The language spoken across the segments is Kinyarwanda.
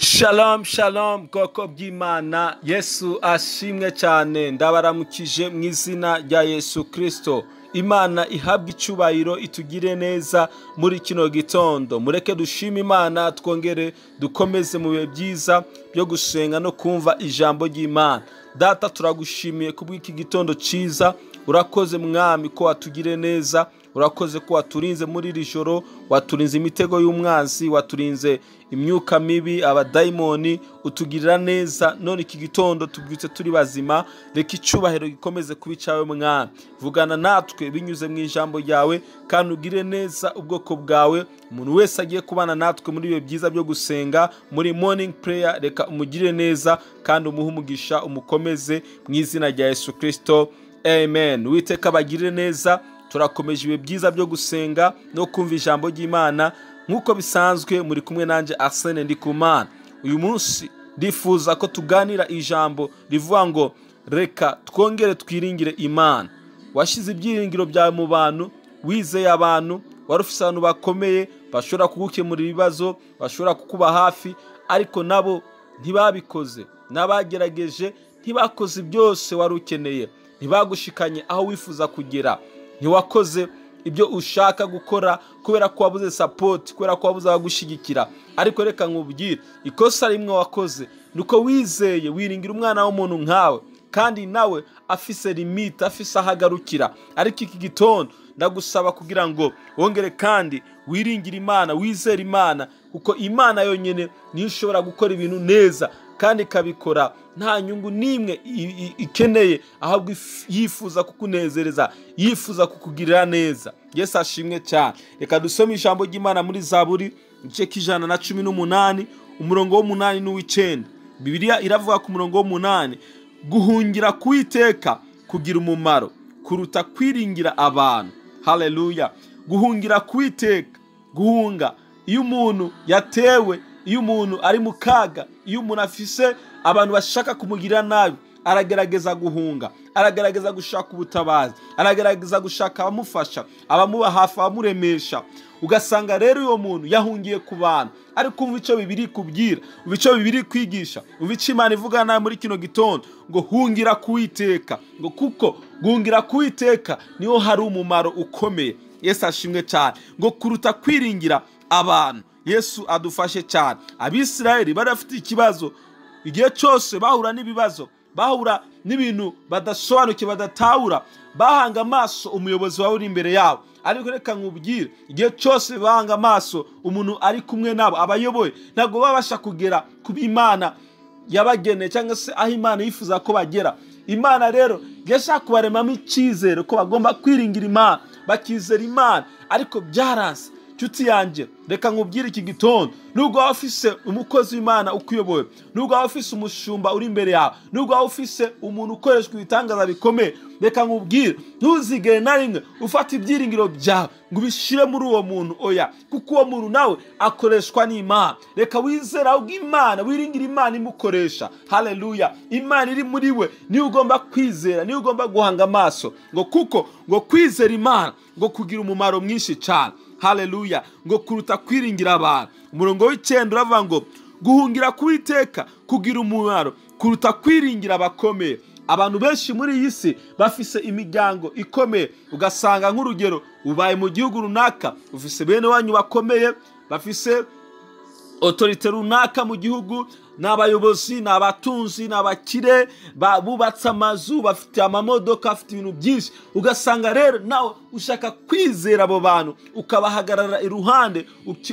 Shalom shalom, bwoko bw'Imana, Yesu ashimwe cyane. Ndabaramukije mu izina rya Yesu Kristo. Imana ihabwe icyubahiro, itugire neza muri kino gitondo. Mureke dushime Imana, twongere dukomeze mu bihe byiza byo gusenga no kumva ijambo ry'Imana. Data, turagushimiye kubw'iki gitondo cyiza. Urakoze Mwami ko watugire neza, urakoze ko waturinze muri iri joro, waturinze imitego y'umwanzi, waturinze imyuka mibi, abadayimoni, utugirira neza. None iki gitondo tubyutse turi bazima, reka icyubahiro gikomeze kuba icyawe Mwami. Vugana natwe binyuze mu ijambo ryawe, kandi ugire neza ubwoko bwawe. Umuntu wese agiye kubana natwe muri ibihe byiza byo gusenga muri morning prayer, reka umugire neza kandi umuhe umugisha, umukomeze mu izina rya Yesu Kristo, amen. Uwiteka abagirire neza. Turakomeje ibihe byiza byo gusenga no kumva ijambo ry'Imana. Nk'uko bisanzwe, muri kumwe nanjye Arsene Ndikumana. Uyu munsi ndifuza ko tuganira ijambo rivuga ngo reka twongere twiringire Imana. Washyize ibyiringiro byawe mu bantu, wizeye abantu, wari ufite abantu bakomeye bashobora kugukemurira ibibazo, bashobora kukuba hafi, ariko nabo ntibabikoze. N'abagerageje ntibakoze byose wari ukeneye, ntibagushikanye aho wifuza kugera, ntiwakoze ibyo ushaka gukora kubera ko wabuze support, kubera ko wabuze abagushyigikira. Ariko reka nkubwire, ikosa rimwe wakoze nuko wizeye, wiringira umwana w'umuntu nkawe, kandi nawe afise limite, afise aho agarukira. Ariko iki gitondo ndagusaba kugira ngo wongere kandi wiringire Imana, wizere Imana, kuko Imana yonyine niyo ishobora gukora ibintu neza kandi ikabikora nta nyungu n'imwe ikeneye, ahubwo yifuza kukunezereza, yifuza kukugirira neza. Yesu ashimwe cyane. Reka dusome ijambo ry'Imana muri Zaburi, igice 118, umurongo w'8 n'uw'icenda. Bibiliya iravuga ku murongo w'8: guhungira ku Uwiteka kugira umumaro kuruta kwiringira abantu. Haleluya. Guhungira ku Uwiteka, guhunga iyo umuntu yatewe, iyo umuntu ari mu kaga, iyo umuntu afise abantu bashaka kumugirira nabi, aragerageza guhunga, aragerageza gushaka ubutabazi, aragerageza gushaka abamufasha, abamuba hafi, abamuremesha. Ugasanga rero uwo muntu yahungiye ku bantu. Ariko umva icyo Bibiliya ikubwira, umva icyo Bibiliya ikwigisha, umva icyo Imana ivuga nawe muri kino gitondo, ngo hungira ku Uwiteka, ngo kuko guhungira ku Uwiteka niho hari umumaro ukomeye. Yesu ashimwe cyane. Ngo kuruta kwiringira abantu. Yesu adufashe cyane. Abisirayeli bari bafite ikibazo, igihe cyose bahura n'ibibazo, bahura n'ibintu badasobanukiwe, badatahura, bahanga amaso umuyobozi wawe uri imbere yabo. Ariko reka nkubwire, igihe cyose bahanga amaso umuntu ari kumwe nabo abayoboye, ntabwo babasha kugera ku Imana yabageneye cyangwa se aho Imana yifuza ko bagera. Imana rero yashaka kubaremamo icyizere ko bagomba kwiringira Imana, bakizera Imana, ariko byaranse. Nshuti yanjye, reka nkubwire iki gitondo, nubwo waba ufise umukozi w'Imana ukuyoboye, nubwo waba ufise umushumba uri imbere yawe, nubwo waba ufise umuntu ukoreshwa ibitangaza bikomeye, reka nkubwire, ntuzigere na rimwe ufata ibyiringiro byawe ngo ubishyire muri uwo muntu, oya, kuko uwo muntu nawe akoreshwa n'Imana. Reka wizere ahubwo Imana, wiringire Imana imukoresha. Haleluya. Imana iri muri we niyo ugomba kwizera, niyo ugomba guhanga amaso, ngo kuko ngo kwizera Imana ngo kugira umumaro mwinshi cyane. Haleluya. Ngo kuruta kwiringira abantu. Umurongo w'9 uravuga ngo guhungira ku Uwiteka kugira umumaro kuruta kwiringira abakomeye. Abantu benshi muri iyi si bafise imiryango ikomeye, ugasanga nk'urugero ubaye mu gihugu runaka, ufise bene wanyu bakomeye, bafise autorité runaka mu gihugu, n'abayobozi, n'abatunzi, n'abakire, bubatse amazu, bafite amamodoka, bafite ibintu byinshi. Ugasanga rero nawe ushaka kwizera abo bantu, ukabahagarara iruhande,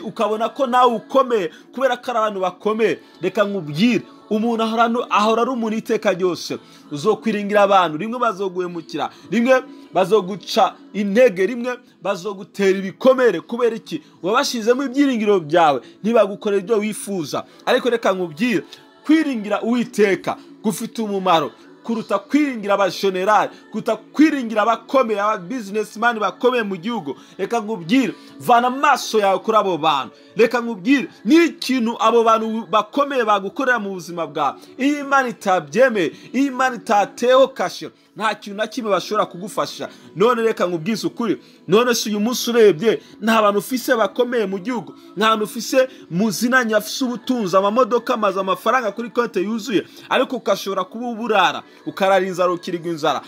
ukabona ko nawe ukomeye kubera ko ari abantu bakomeye. Reka nkubwire, umuntu ahora ari umuntu iteka ryose. Uzokwiringira abantu, rimwe bazoguhemukira, rimwe bazoguca intege, rimwe bazogutera ibikomere. Kubera iki? Wabashizemo ibyiringiro byawe, ntibagukorera ibyo wifuza. Ariko reka nkubwire, kwiringira Uwiteka gufite umumaro kuruta kwiringira abajenerali, kuruta kwiringira abakomeye, aba businessman bakomeye mu gihugu. Reka nkubwire, vana amaso yawe kuri abo bantu. Reka nkubwire, n'ikintu abo bantu bakomeye bagukorera mu buzima bwawe, iyo Imana itabyemeye, iyo Imana itateho kashe, nta kintu na kimwe bashobora kugufasha. None reka nkubwize ukuri, none se uyu munsi urebye nta bantu ufise bakomeye mu gihugu, nta bantu ufise muzinanye afise ubutunzi, amamodoka, amazu, amafaranga kuri konti yuzuye, ariko ukashobora kuba uburara, ukarara inzara, ukirirwa inzara,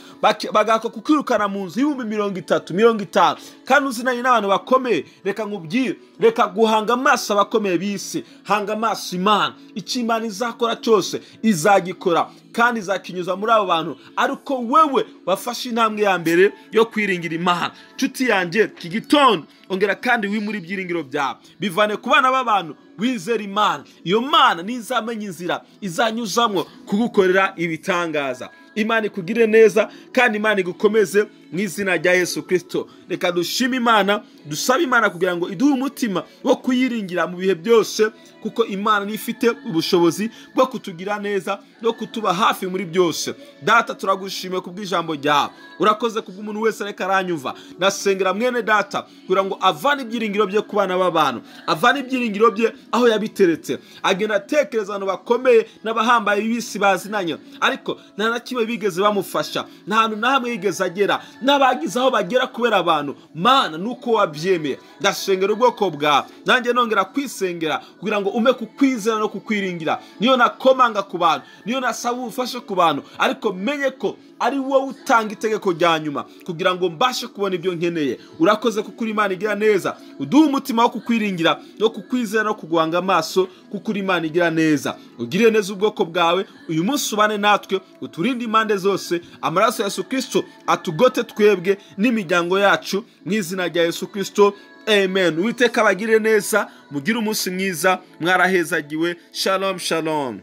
bagakwa kukwirukana mu nzu 30,000, 50,000, kandi uzinanye n'abantu bakomeye. Reka nkubwire, reka guhanga amaso abakomeye b'isi, hanga amaso Imana. Icyo Imana izakora cyose izagikora, kandi izakinyuza muri abo bantu, ariko wewe wafashe intambwe ya mbere yo kwiringira Imana. Nshuti yanjye, iki gitondo ongera kandi wimure ibyiringiro byawe, bivane ku bana b'abantu, wizere Imana. Iyo Mana nizamenya inzira izanyuzamwo kugukorera ibitangaza. Imana ikugire neza kandi Imana igukomeze mu izina rya Yesu Kristo. Reka dushime Imana, dusabe Imana kugira ngo iduhe umutima wo kuyiringira mu bihe byose, kuko Imana nifite ubushobozi bwo kutugira neza no kutuba hafi muri byose. Data, turagushimiye kubw'ijambo ryawe, urakoze kubw'umuntu wese areka aranyumva. Nasengera mwene data kugira ngo avane ibyiringiro bye ku bana b'abantu, avane ibyiringiro bye aho yabiteretse. Agenda atekereza abantu bakomeye n'abahambaye b'isi bazinanye, ariko nta na kimwe bigeze bamufasha, nta hantu na hamwe yigeze agera, n'abagize aho bagera kubera abantu. Mana, nuko wabyemeye, ndasengera ubwoko bwawe, nanjye nongera kwisengera kugira ngo ume kukwizera no kukwiringira. Niyo nakomanga ku bantu, niyo nasaba ubufasha ku bantu, ariko menye ko ari wowe utanga itegeko rya nyuma kugira ngo mbashe kubona ibyo nkeneye. Urakoze kuko uri Imana igira neza, uduhe umutima wo kukwiringira no kukwizera no kuguhanga amaso, kuko uri Imana igira neza. Ugirire neza ubwoko bwawe uyu munsi, ubane natwe, uturinde impande zose. Amaraso ya Yesu Kristo atugote twebwe n'imiryango yacu mu izina rya Yesu Kristo, amen. Uwiteka abagirire neza, mugire umunsi mwiza, mwarahezagiwe. Shalom, shalom.